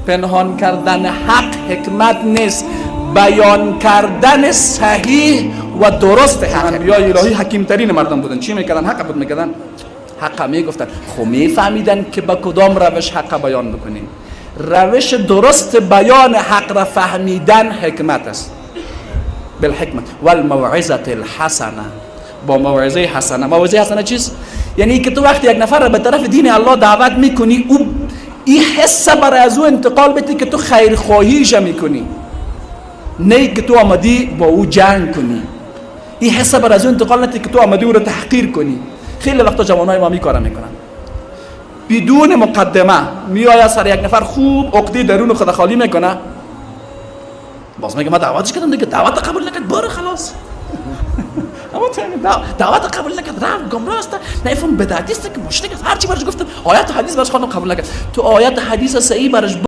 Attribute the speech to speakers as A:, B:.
A: پنهان کردن حق حکمت نیست، بیان کردن صحیح و درست حق. انبیای الهی حکیمترین مردم بودن. چی میکردن؟ حق بود میکردن، حق میگفتن. خب میفهمیدن که با کدام روش حق بیان بکنیم. روش درست بیان حق را فهمیدن حکمت است. بالحکمت والموعظه الحسنه، با موعظه حسنه. موعظه حسنه چیست؟ یعنی که تو وقتی یک نفر را به طرف دین الله دعوت میکنی، او این حس برای از او انتقال بده که تو خیرخواهیش میکنی، نه که تو آمدی با او جنگ کنی. این حس برای از او انتقال نده که تو آمدی او را تحقیر کنی. خیلی وقتا جوانای ما می کار میکنن، بدون مقدمه میآید سر یک نفر، خوب عقده درون خود خالی میکنه، باز میگه ما دعوتش کردم دیگه، دعوت قبول نکرد، برو خلاص. اما دعوت قبول نکرد، رفت، گمراه است، نفهم بدعتی است که مشرک است، هر چی برش گفتم، آیت و حدیث برش خواندم، قبول نکرد. تو آیت حدیث صحیح برش